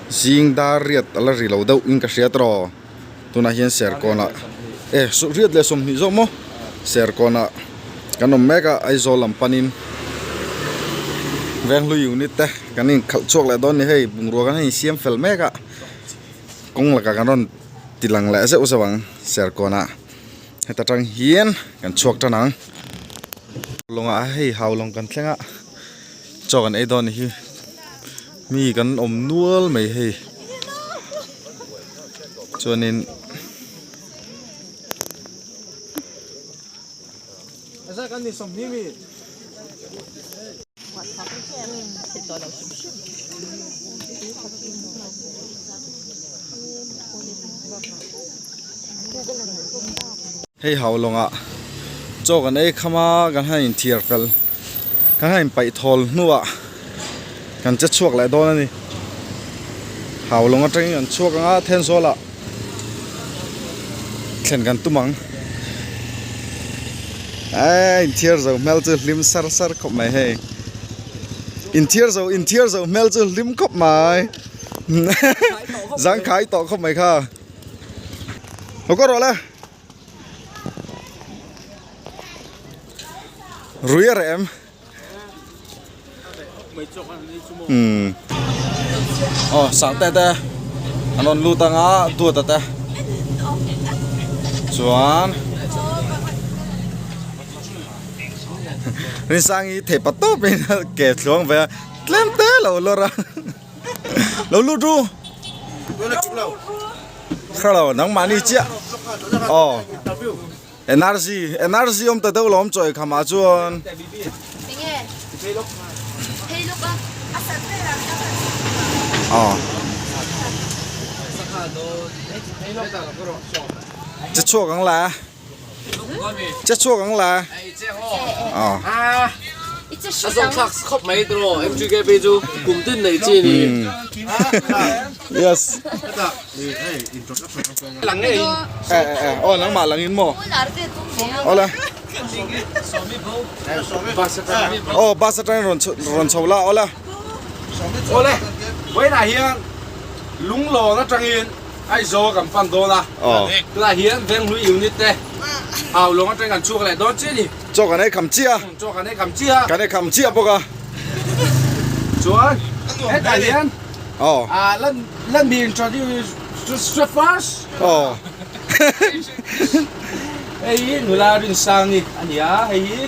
Zing dar riat a la ri lo deuh in ka hria tawh tunah hian Serkawn ah e riat leh 20 zawk maw Serkawn ah kan awm mek a Aizawl lam panin Venghlui unit te kan inkhalh chhuak leh dawn a ni hei bungrua kan insiam fel mek a kawng lakah kan rawn ti lang leh zeuh zeuh ang Serkawn ah heta tang hian kan chhuak tan ang lawngah hei haulawng kan thleng a chaw kan ei dawn a ni hi. Mi kan awm nual mai hei chuanin hei haulawngah chaw kan ei kham a kan han inthiar fel. Kan han inpaih thawl hnuah kan che chhuak leh dawn a ni. Haulawng atangin kan chhuak ang a, Thenzawl-ah thlen kan tum ang. Eee inthiar zo hmel chu hlim sar sar khawp mai hei. Inthiar zo inthiar zo hmel chu hlim khawp mai. Zangkhai tawh khawp mai kha. Haw ka rawh le. Rui a reh em? Umm aw sang te te an rawn lut ang a duat a te chuan Rinsangi thei pa tawp in ke thluang ve a tlem te lo lawr a lo lut ru. Hrelo nangmahni chiah aw energy energy awm ta deuh lo awm chawi khamah chuan aw che chhuak ang la che chhuak ang la aw A zawng thlak khawp mai tiraw MGKP chu kum tin nei chi ni. Yes. Eh eh oh nangmah lang in maw? Awle. Oh bus atangin rawn rawn chho la awle. Awle vawiinah hian Lunglawn atangin Aizawl kan pan dawn a. Tunah hian Venghlui unit te Haulawng atangin kan chhuak leh dawn chiah a ni. Chaw kan ei kham chiah a. Chaw kan ei kham chiah a. Kan ei kham chiah bawk a. Chuan hetah hian Aw. Ah let let me introduce you first. Aw. Hei hi nula Rinsangi a ni a, hei hi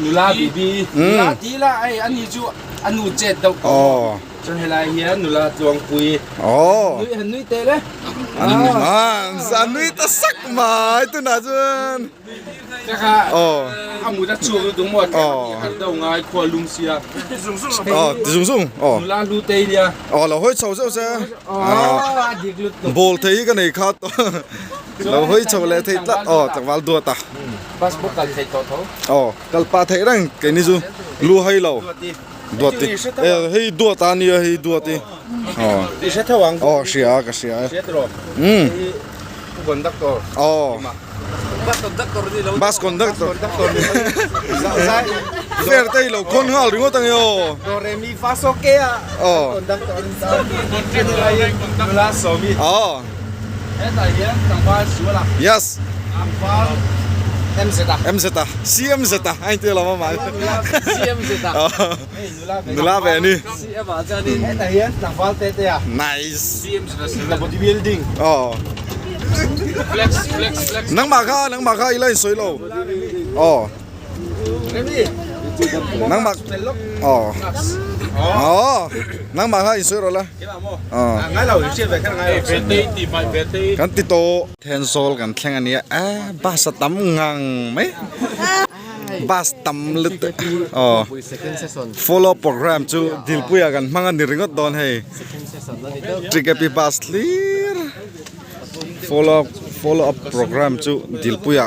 nula Bibi. Nula ti ila hei ani chu a nu chet deuh tawh. Aw. Chuan helai hian nula Tluangpui. Aw. Nui han nui teh le. Ah, an nui ta sak mai tunah chuan. A mut a chhuak lutuk maw har deuh ngai khua lum sia aw ti zung zung aw nula hlu te nia aw lo hawi chho zeuh se a dik lutuk ball thei hi ka nei kha lo hawi chho leh thei tlat aw tlangval duat a bus pawh kal thei tawh tho aw kal pah theih reng keini chu lu hai lo duat ti hei duat a nia hei duat i aw i hre tho ang aw hria ka hria hria tawh um conductor aw Bus conductor Bus conductor. Fair te lo khon ngal ringawt ang yo. Do re mi fa so ke a. Oh. Conductor nula sawmi. Oh. Hetah hian tlangval sual a. Yes. Tlangval MZ a. MZ a. CMZ a. Ai te lo ma. CMZ a. Nula ve ni. CM ah chuanin hetah hian tlangval te te a. Nice. The bodybuilding. Oh. Flex flex flex. Nangmah kha nangmah kha ila in sawi lo. Oh. Nangmah Oh. Oh. Nangmah kha in sawi rawh la. Oh. Ngai lo in hriat ve kher ngai lo. Ve te ti mai ve te. Kan ti tawh. Thenzawl kan thleng ania. Eh bus a tam ngang mai. Bus tam lutuk aw follow program chu dilpuia kan hmang a ni ringawt dawn hei TKP bus hlir follow follow up program chu dilpuia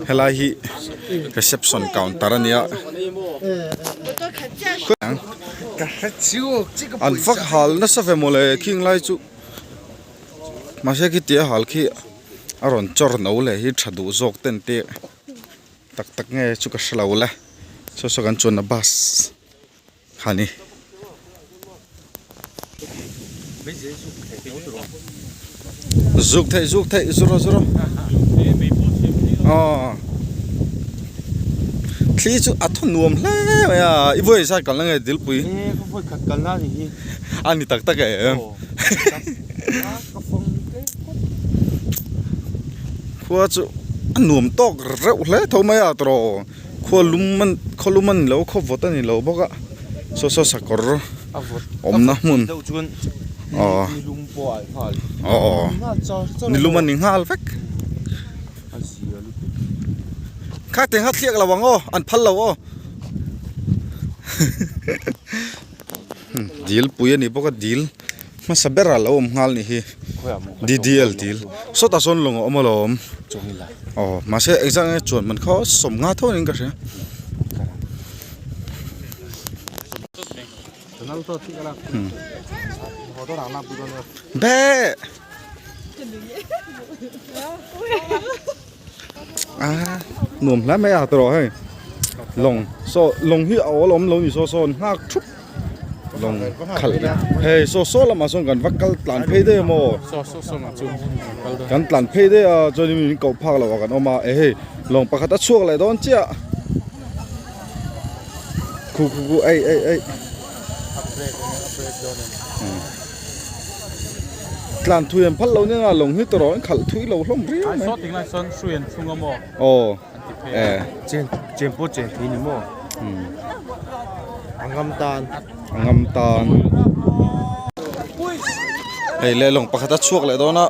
helai hi reception counter a nia an vak hal nasa ve mawle khing lai chu mahse khitia hal khi. A rawn chawr no leh hi tha duh zawk ten te tak tak nge chu ka hre lo le saw saw kan chuanna bus kha ni. Zuk theih zuk theih zu rawh zu rawh aw thli chu a thaw nuam hle mai a i vawi zat kalna nge dilpui a ni tak tak em khua chu a nuam tawk reuh hle tho mai a tawh khua lum a khaw lum a ni lo khaw vawt a ni lo bawk a saw saw sakawr awmna hmun aw aw ni lum a ni nghal vek kha tiang kha thliak lo ang aw an phal lo aw dil pui a ni bawk a dil hmasa ber a lo awm nghal nih hi ddl dil sawtah sawn lawng a awm alawm aw mahse engzah nge chuan man khaw sawmnga tho niin ka hria. Be a nuam hle mai a tawh hei lawng saw lawng hi a awl awm lo ni saw saw an nghak thup lawng khalh hei saw saw lamah sawn kan va kal tlan phei daih a maw kan tlan phei daih a chuanin min koh phak loh ah kan awm a eh hei lawng pakhat a chhuak leh dawn chiah. Khu khu khu ei ei ei. Tlan thui an phal lo nia lawng hi tawrh an khalh thui lo hlawm riau mai. Saw tinglai sawn hrui an chhung a maw? Aw. An ti phei a. Chen chen pawh chen thei ni maw? A ngam tan. A ngam tan. Hei le lawng pakhat a chhuak leh dawn a.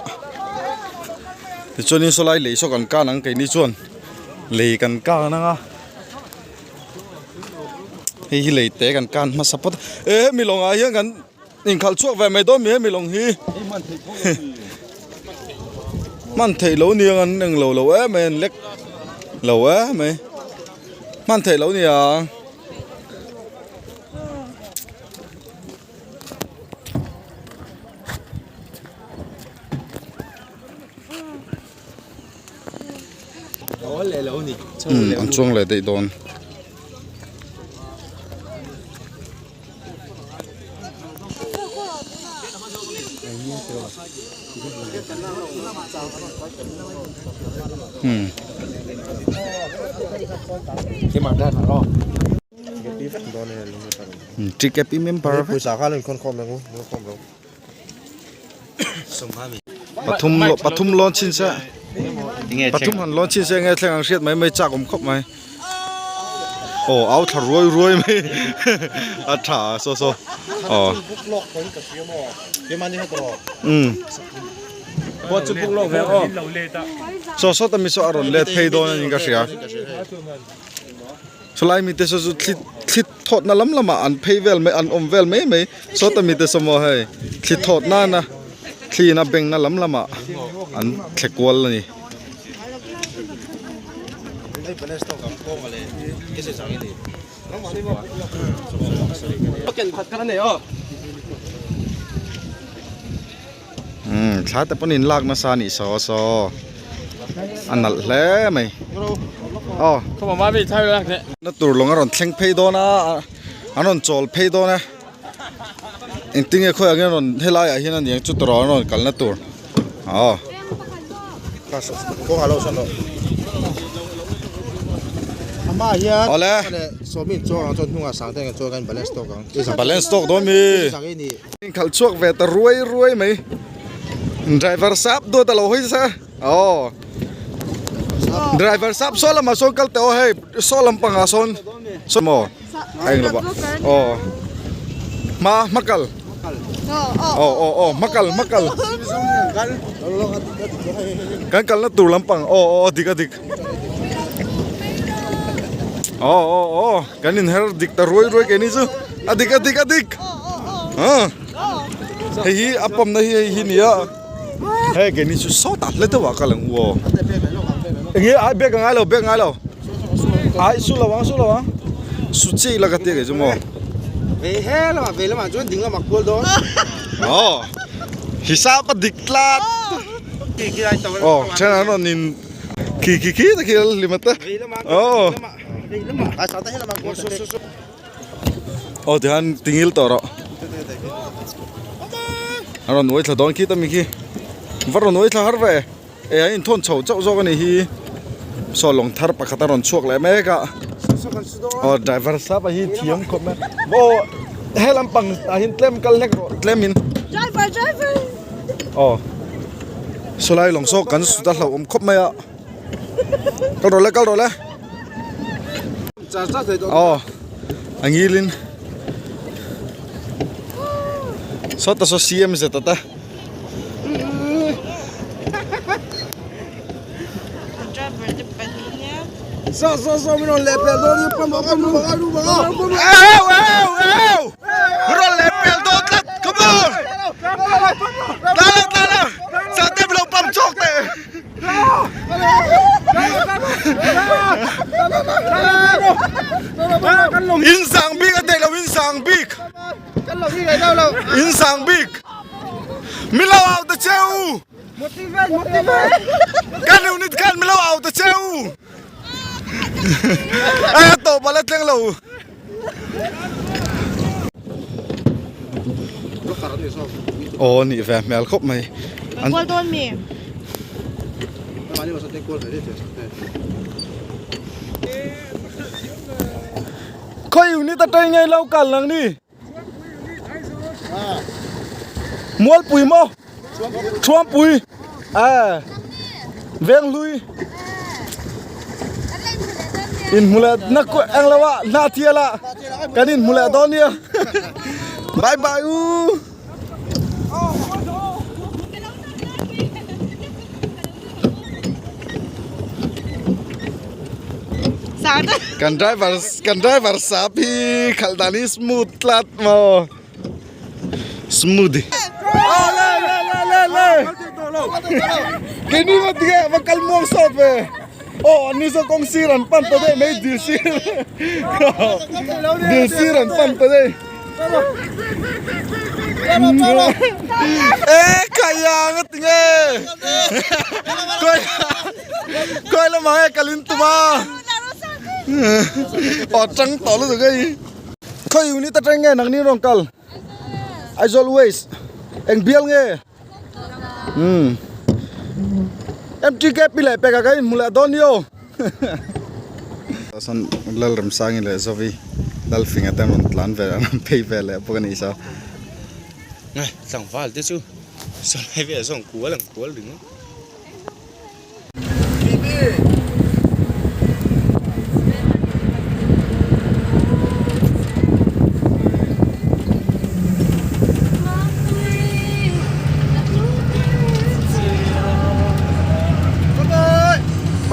Tichuanin saw lai lei saw kan kan ang keini chuan. Lei kan kan ang a hei hi lei te kan kan hmasa phawt a e hemi lawngah hian kan inkhalh chhuak ve mai dawn mi hemi lawng hi hman theih lo nia an englo lo em mai an lek lo em mai hman theih lo nia. An chuang leh daih dawn. Ticket member vek. Pathum pathum lawn chin se pathum han lawn chin se nge thleng ang hriat mai mai chak awm khawp mai aw au thla ruai ruai mai a tha saw saw aw um saw saw ta mi saw a rawn let phei dawn a ni ka hria. Chulai mite saw chu thli thli thawt na lam lamah an phei vel mai an awm vel mai mai sawta mite saw maw hei thli thawt nana thli in a beng na lam lamah an thle kual a ni. Umm thla te pawn in lak nasa a nih saw saw a nalh hle mai aw na tur lawng a rawn thleng phei dawn a an rawn chawl phei dawn a engtin nge khawiah nge rawn helai ah hian a niang chu tawrh an rawn kalna tur aw. Awle balance tawk dawn mi. Inkhalh chhuak ve ta ruai ruai mai driver sap duat a lo hawi sa aw driver sap saw lamah sawn kal teh aw hei saw lampangah sawn saw maw a eng lo ah aw hma hma kal aw aw aw hma kal hma kal kan kalna tur lampang aw aw dik a dik aw aw aw. Kan inher dik ta ruai ruai keini chu a dik a dik a dik ah hei hi a pawmna hi hei hi nia hei keini chu sawtah hle deuh ah kal ang u aw enge ai bag a ngai lo bag a ngai lo ai su lo ang su lo ang su chi ila ka tia kei chu maw ve he lamah ve lamah chuan ding lamah kual dawn aw hisap a dik tlat aw then an rawn in khi khi khi ta khi hlim ata aw. Aw tihian tingil tawh rawh. A rawn uai thla dawn khi ta mi khi va rawn uai thla har ve e a inthawn chho chauh zawk a nih hi saw lawng thar pakhat a rawn chhuak leh mek a aw driver sap a hi thiam khawp mai aw he lampang ah hian tlem kal hlek rawh tlem in Driver driver aw sawlai lawng saw kan sut a hlauhawm khawp mai a kal rawh le kal rawh le. Aw a ngilin sawta saw CM zet ata. Au au au rawn leh pel dawn tlat come on tla lo tla lo sate lo pump chawk teh. In sang bik a theih lo in sang bik in sang bik mi lo au ta che u kan unit khan mi lo au ta che u a tawp a la thleng lo. Aw nih ve hmel khawp mai. An kual dawn mi? Khawi unit atang nge lo kal ang ni? Mualpui maw? Thuampui eh Venghlui inhmu leh na eng lo ah hna thial ah kan inhmu leh dawn nia bye bye u. Kan driver kan driver sap hi khalh dan hi smooth tlat maw smooth aw le le le le le keini va tinge va kal muang sawt ve aw an ni zawk kawng sir an pan ta daih mai dil sir dil sir an pan ta daih e khaiang a tinge khawi lamah nge kal in tum a aw tang tawh lutuk hei khawi unit atang nge nangni rawn kal Aizawl West eng bial nge umm M_T_K_P leh pek ah kan inhmu leh dawn ni aw sawn Lalremsangi leh Zovi Lalfinga te an rawn tlan ve an rawn phei ve leh bawk a ni saw. Tlangval te chu sawlai velah sawn kual ang kual ringawt.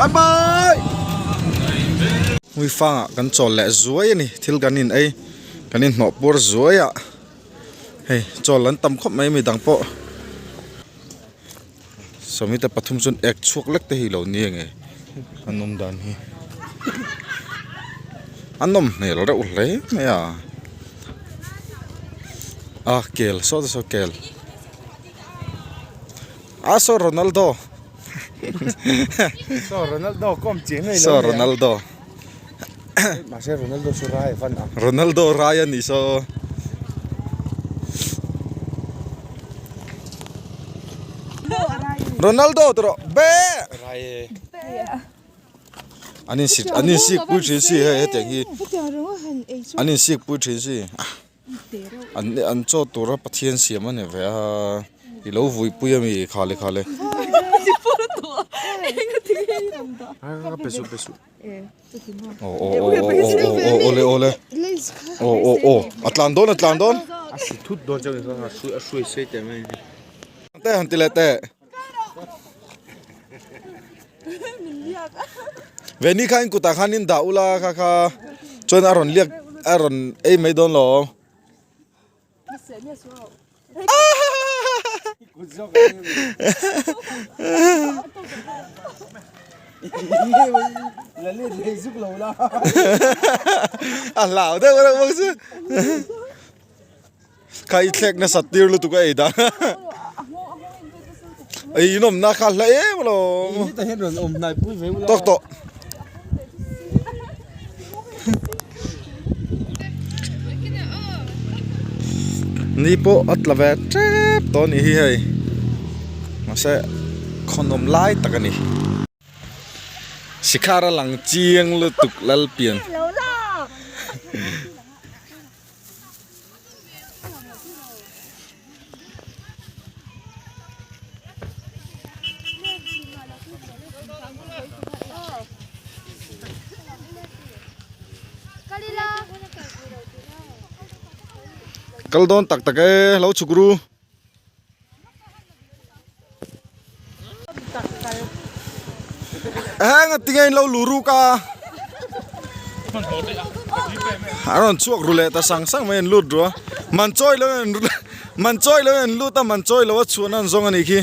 Bye bye Hmuifangah kan chawl leh zuai a ni thil kan in ei kan in hnawh pur zuai a hei chawl an tam khawp mai midang pawh. Sawmite pathum chuan ek chhuak lek te hi lo ni ange an awm dan hi a nawm hmel reuh hle mai a a kel saw te saw kel a saw Ronaldo saw Ronaldo kawm chiang ngei lo saw Ronaldo mahse Ronaldo chu rai a van ang Ronaldo rai a ni saw. Ronaldo tawh rawh be an in sik an in sik pui thin si hei hetiang hi an in sik pui thin si an an chaw tura Pathian siam a ni ve a i lo vui pui ami khale khale Aw aw aw aw aw aw awle awle aw aw aw a tlan dawn a tlan dawn a si thut dawn chauh ni a hruai a hruai sei teh mai ni te han ti leh teh ve ni kha in kutah khan in dah ula kha kha chuan a rawn liak a rawn ei mai dawn lo. A hlau deuh reuh bawk si kha i thlek nasat tir lutuk a ei dan ei inawmna kha hla em alawm tawk tawh. Ni pawh a tla ve tep tawh a nih hi hei mahse khawnawm lai tak a ni. Sikhar a lang chiang lutuk Lalpian. Kal dawn tak tak e lo chhuk ru. Heng a tinge in lo lu ruk a. A rawn chhuak ru leh ta sang sang mai an lut ru a. Man chawi lo in man chawi lo in lut a man chawi lo a chhuahna an zawng a nih khi.